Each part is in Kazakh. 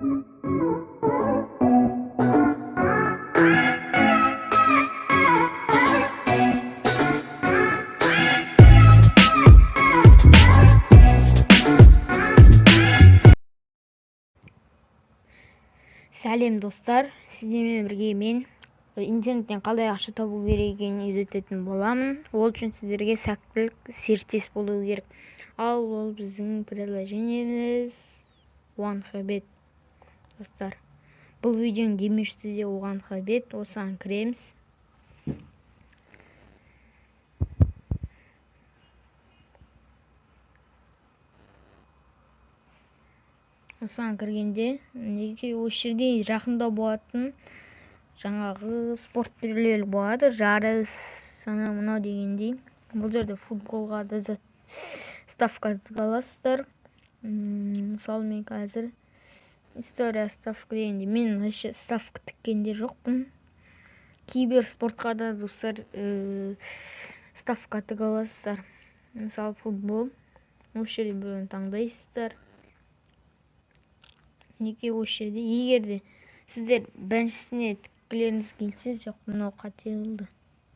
Сәлем, достар! Сіздермен бірге мен интернеттен қалай ақша табу керек екенін үйрететін боламын. Ол үшін сіздерге сәттілік серіктес болу керек. Ал ол біздің приложениеміз OneHabet. Достар, бұл видеоның демеушісі де OneHabet. Осыған кіреміз. Осыған кіргенде, мінекей, осы жерде жақында болатын жаңағы спорт түрлері болады, жарыс, анау мынау дегендей. Бұл жерде футболға да ставка аласыздар. Мысалы, мен қазір история ставка дегенде, мен вообще ставка тіккен де жоқпын. Киберспортқа да, достар, ставка тіге аласыздар. Мысалы, футбол, осы жерде біреуін таңдайсыздар. Мінекей, осы жерде егер де сіздер біріншісіне тіккілеріңіз келсе, жоқ, мынау қате болды.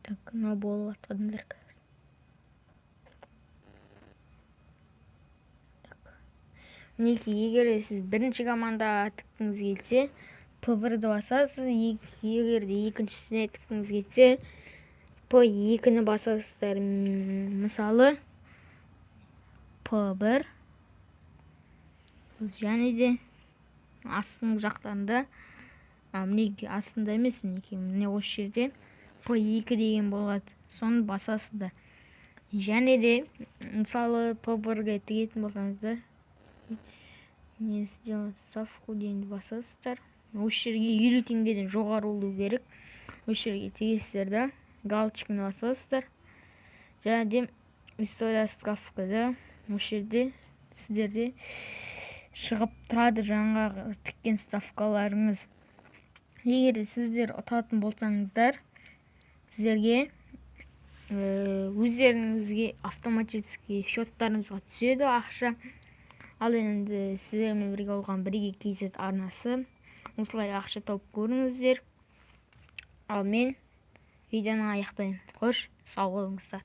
Так, мынау болып жатқандар қазір. Так, мінекей, егер де сіз бірінші командаға тіккіңіз келсе, П 1-ді басасыз. Егер де екіншісіне тіккіңіз келсе, П 2-ні басасыздар. Мысалы, П 1 және де астыңғы жақтарында, мінекей, астында емес, мінекей, міне, осы жерде П 2 деген болады, соны басасыздар. Және де, мысалы, П 1-ге тігетін болсаңыздар, не сделать ставку дегенді басасыздар. Осы жерге 50 теңгеден жоғары болу керек. Осы жерге тігесіздер да, галочканы басасыздар. Және де история ставкада осы жерде сіздерде шығып тұрады жаңағы тіккен ставкаларыңыз. Егер де сіздер ұтатын болсаңыздар, сіздерге, өздеріңізге автоматически счеттарыңызға түседі ақша. Ал енді сіздермен бірге болған Бірге KZ арнасы. Осылай ақша тауып көріңіздер. Ал мен видеоны аяқтаймын. Қош, сау болыңыздар.